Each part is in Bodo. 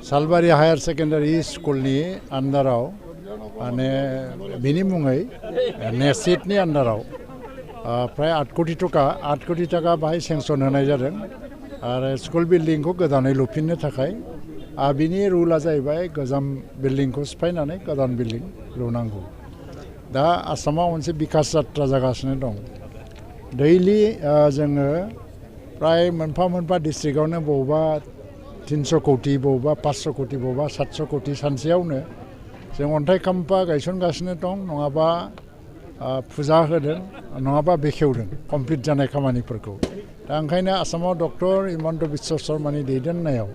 सालबारि हायर सेकेन्डारि स्कुलनि आन्दाराव माने बिनि मुङै नेसिटनि आन्दाराव प्राय 8 कोटि टाका बाहाय सेंसन होनाय जादों आरो स्कुल बिल्डिंखौ गोदानै लुफिननो थाखाय बिनि रुला जाहैबाय गोजाम बिल्डिंखौ सिफायनानै गोदान बिल्डिं लुनांगौ दा आसामाव मोनसे बिकास जात्रा जागासिनो दं दैलि जोङो प्राय मोनफा डिस्ट्रिक्टआवनो बबेबा 300 कोटि बबेबा 500 कोटि बबेबा 700 कोटि सानसेयावनो जों अन्थाइ खाम्फा गायसनगासिनो दं नङाबा फुजा होदों नङाबा बेखेवदों कमप्लिट जानाय खामानिफोरखौ दा ओंखायनो आसामाव डक्टर हिमन्त बिश्व शर्मानि दैदेननायाव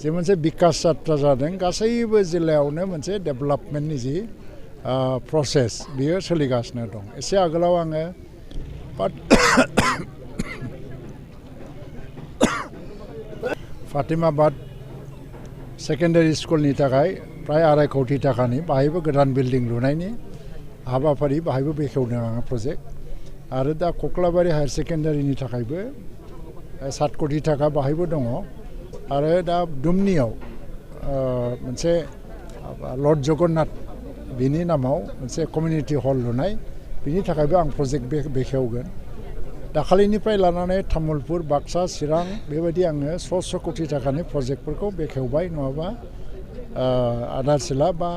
जे मोनसे बिकास जात्रा जादों गासैबो जिल्लायावनो मोनसे डेभेलपमेन्टनि जि प्रसेस बियो सोलिगासिनो दं एसे आगोलाव आङो फातिमाबाद सेकेन्डारि स्कुलनि थाखाय प्राय 2.5 कोटि टाकानि बाहायबो गोदान बिल्डिं लुनायनि हाबाफारि बाहायबो बेखेवदों आङो प्रजेक्ट आरो दा कक्लाबारि हायर सेकेन्डारिनि थाखायबो 7 कोटि टाका बाहायबो दङ आरो दा दुमनियाव मोनसे लर्ड जगन्नाथ बिनि नामाव मोनसे कमिउनिटि हल लुनाय बिनि थाखायबो आं प्रजेक्ट बेखेवगोन दाखालिनिफ्राय लानानै तामुलपुर बाक्सा चिरां बेबायदि आङो 600 कोटि टाकानि प्रजेक्टफोरखौ बेखेवबाय नङाबा आदारसिला बा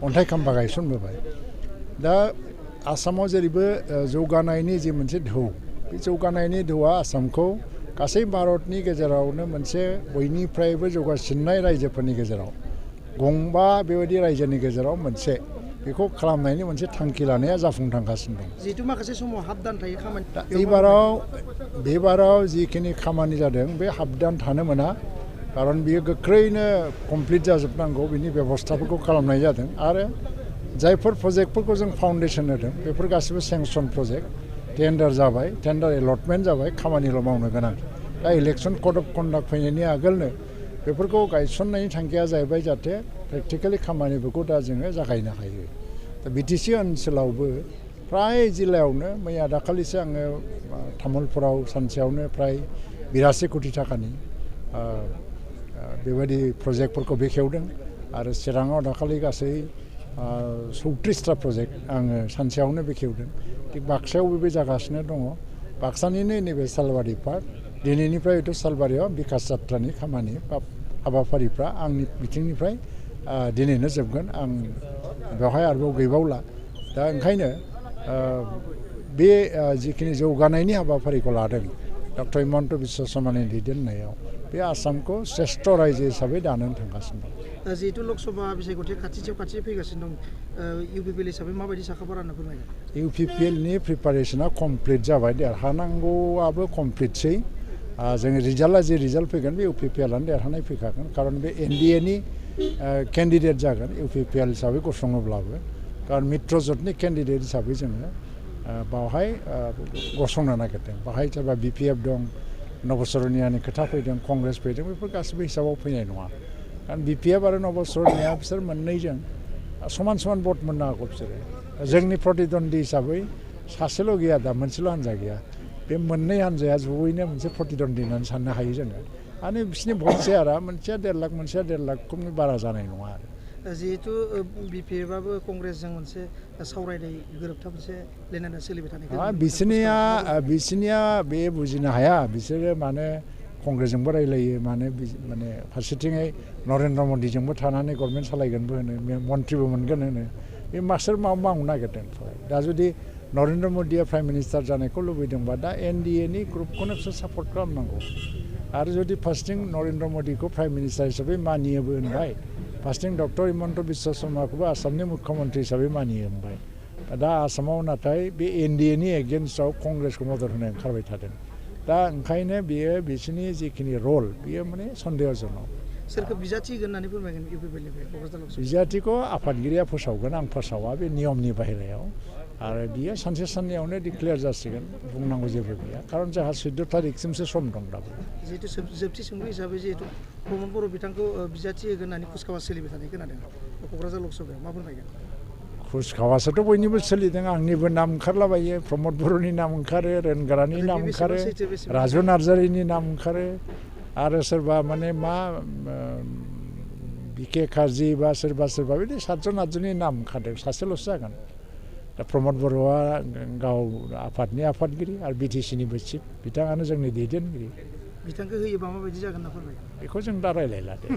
अन्थाइ खाम्फा गायसनबोबाय दा आसामाव जेरैबो जौगानायनि जि मोनसे ढौ बे जौगानायनि ढौआ आसामखौ गासै भारतनि गेजेरावनो मोनसे बयनिफ्रायबो जौगासिननाय रायजोफोरनि गेजेराव गंबा बेबायदि रायजोनि गेजेराव मोनसे बेखौ खालामनायनि मोनसे थांखि लानाया जाफुंथांगासिनो दं जिहेतु माखासे समाव हाबदान थायो खामानि बेबाराव जिखिनि खामानि जादों बे हाबदान थानो मोना खारन बियो गोख्रैनो कमप्लिट जाजोबनांगौ बिनि बेबस्थाफोरखौ खालामनाय जादों आरो जायफोर प्रजेक्टफोरखौ जों फाउन्डेसन होदों बेफोर गासिबो सेंसन प्रजेक्ट टेन्डार जाबाय टेन्डार एलटमेन्ट जाबाय खामानिल' मावनो गोनां दा इलेक्सन कड अफ कन्डाक्ट फैनायनि आगोलनो बेफोरखौ गायसननायनि थांखिया जाहैबाय जाहाथे प्रेक्टिकेलि खामानिफोरखौ दा जोङो जागायनो हायो दा बिटिसि ओनसोलावबो प्राय जिल्लायावनो मैया दाखालिसो आङो तामुलपुराव सानसेयावनो प्राय 82 कोटि टाकानि बेबायदि प्रजेक्टफोरखौ बेखेवदों आरो चिराङाव दाखालि गासै 34टा प्रजेक्ट आङो सानसेयावनो बेखेवदों थिग बाक्सायाव बे जागासिनो दङ बाक्सानिनो नैबे सालबारि पार्क दिनैनिफ्राय हयथ' सालबारियाव बिकास जात्रानि खामानि बा हाबाफारिफ्रा आंनि बिथिंनिफ्राय दिनैनो जोबगोन आं बेवहाय आरोबाव गैबावला दा ओंखायनो बे जिखिनि जौगानायनि हाबाफारिखौ लादों डक्टर हिमन्त बिश्व शर्मानि दैदेननायाव बे आसामखौ श्रेष्ठ रायजो हिसाबै दानो थांगासिनो दं जिहेतु लकसभा बिसायख'थिया खाथि फैगासिनो दं इउपिपिएल हिसाबै माबायदि साखाफारा होनना फोरमायगोन इउपिपिएलनि प्रिपारेसना कमप्लिट जाबाय देरहानांगौआबो कमप्लिटसै जोंनि रिजाल्टआ जे रिजाल्ट फैगोन बे इउपिपिएलआनो देरहानाय फैखागोन खारन बे एनडिएनि केन्डिडेट जागोन इउपिपिएल हिसाबै गसङोब्लाबो खारन मित्रजोटनि केन्डिडेट हिसाबै जोङो बावहाय गसंनो नागिरदों बाहाय सोरबा बिपिएफ दं नबसरनियानि खोथा फैदों कंग्रेस फैदों बेफोर गासिबो हिसाबाव फैनाय नङा खारन बिपिएफ आरो नबसरनिया बिसोर मोननैजों समान भट मोननो हागौ बिसोरो जोंनि प्रतिद्वन्दी हिसाबै सासेल' गैया दा मोनसेल' हान्जा गैया बे मोननै हान्जाया जयैनो मोनसे प्रतिद्वन्दी होननानै साननो हायो जोङो आरो बिसोरनि भट शेयारा मोनसेया 1.5 लाख मोनसेया 1.5 लाखनि बारा जानाय नङा आरो जिहेतु बिपिएफआबो कंग्रेसजों मोनसे सावरायनाय गोरोबथा मोनसे लेनदेना सोलिबाय थानाय बिसोरनिया बे बुजिनो हाया बिसोरो माने कंग्रेसजोंबो रायलायो माने फारसेथिङै नरेन्द्र मदिजोंबो थानानै गभर्नमेन्ट सालायगोनबो होनो मन्थ्रिबो मोनगोन होनो बे मास्टार मावनो नागिरदों दा जुदि नरेन्द्र मदिया प्राइम मिनिस्टार जानायखौ लुबैदोंबा दा एनडिएनि ग्रुपखौनो बिसोर सापर्ट खालामनांगौ आरो जुदि फार्स्टिं नरेन्द्र मदिखौ प्राइम मिनिस्टार हिसाबै मानियोबो होनबाय फार्स्टिं डक्टर हिमन्त बिश्व शर्माखौबो आसामनि मुख्यमन्त्रि हिसाबै मानियो होनबाय दा आसामाव नाथाय बे एनडिएनि एगेन्स्टआव कंग्रेसखौ मदद होनो ओंखारबाय थादों दा ओंखायनो बियो बिसोरनि जिखिनि रल बियो माने सन्देहजनक सोरखौ बिजाथि होननानै फोरमायगोन इउपिपिएलनिफ्राय क'क्राझार लकसभा बिजाथिखौ आफादगिरिया फोसावगोन आं फोसावा बे नियमनि बाहेरायाव आरो बियो सानसे साननैयावनो डिक्लेयार जासिगोन बुंनांगौ जेबो गैया खारन जोंहा 14 तारिखसिमसो सम दं दाबो जिहेतु जोबथि सोंलु हिसाबै जिहेतु प्रमद बर' बिथांखौ बिजाथि होगोन होननानै खुसखावा सोलिबाय थानाय खोनादों क'क्राझार लकसभायाव मा फोरमायगोन खुसखावासाथ' बयनिबो सोलिदों आंनिबो नाम ओंखारलाबायो प्रमद बर'नि नाम ओंखारो रेनगारानि नाम ओंखारो राजु नार्जारिनि नाम ओंखारो आरो सोरबा माने मा बिके काजि बा सोरबा बिदि 7 जन 8 जननि नाम ओंखारदों सासेल'सो जागोन दा प्रमद बर'आ गाव आफादनि आफादगिरि आरो बिटिसिनिबो चिफ बिथाङानो जोंनि दैदेनगिरि बिथांखौ होयोबा माबायदि जागोन ना फोरमाय बेखौ जों दा रायलायला दे